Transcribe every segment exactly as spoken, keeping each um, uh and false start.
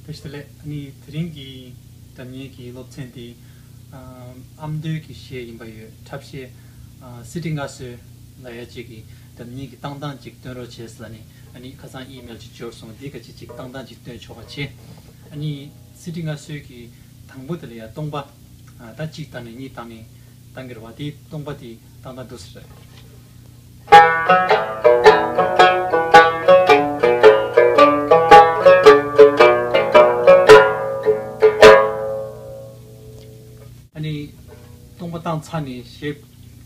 བཀྲ་ཤིས་བདེ་ལེགས། ཨ་ནི་དེ་རིང་གི་སྒྲ་སྙན་གྱི་སློབ་ཚན་དེ་ཨམ་མདོའི་གི་གཞས་ཡིན་པ་ཡོད། འཁྲབ་གཞས་སི་ཊི་ངག་གསོལ་ལབ་ཡ་གཅིག་གི་སྒྲ་སྙན་གྱི་བཏང་སྟངས་ཅིག་སྟོན་རོགས་བྱས་ཟེར་ནས། ཨ་ནི་ཁ་སང་ཨི་མེལ་ཅིག་འབྱོར་སོང་། འདི་ག་ཅིག་ཅིག་བཏང་སྟངས་ཅིག་སྟོན་ཆོག་པ་བྱས། ཨ་ནི་སི་ཊི་ངག་གསོལ་གྱི་དང་པོ་དེ་ལ་ཡ་སྟོང་པ། ཨ་ད་གཅིག་བཏང་ནས་གཉིས་བཏང་ནས་བཏང་གི་རེད་བ། དེའི་སྟོང་པ་དེ་བཏང་སྟངས་འདུག་སེ་རེད། ཨ་ནི་སྟོང་པ་བཏང་ཚར་ནས་གཞས་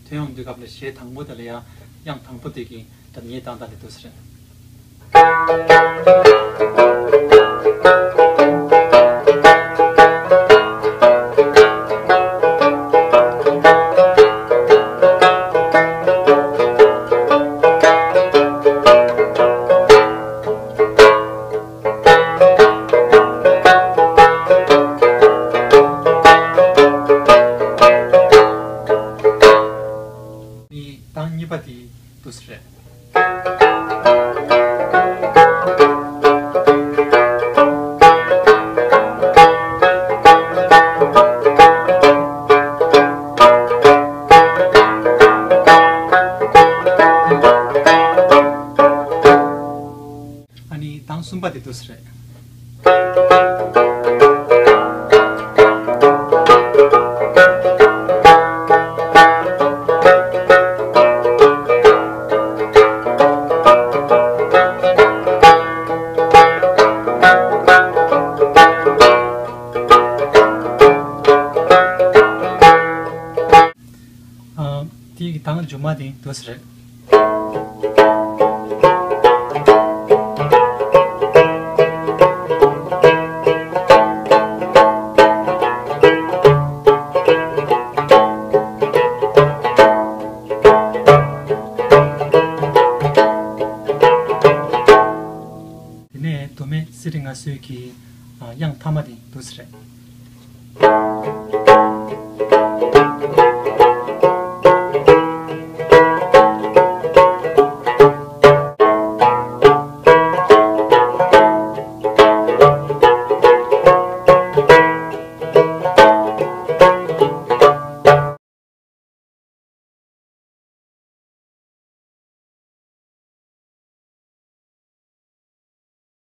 ཐོན་ཡོང་དུས་སྐབས་ལ་གཞས་དང་པོ་དེ་ལ་ཡང་དབྱངས་དང་པོ་དེ་གི་སྒྲ་སྙན་བཏང་སྟངས་དེ་འདུག་སེ་རེད། ནི་དང་གཉིས་པ་དེ་འདུག་སེ་རེད། ཨ་ནི་དང་གསུམ་པ་དེ་འདུག་སེ་རེད། ཨ། དེའི་གི་དང་མཇུག་མ་དེ་འདུག་སེ་རེད། དེ་ནས་མདོ་སྨད་སི་ཊི་ངག་གསོལ་གྱི་ཨ་དབྱངས་ཐ་མ་དེ་འདུག་སེ་རེད།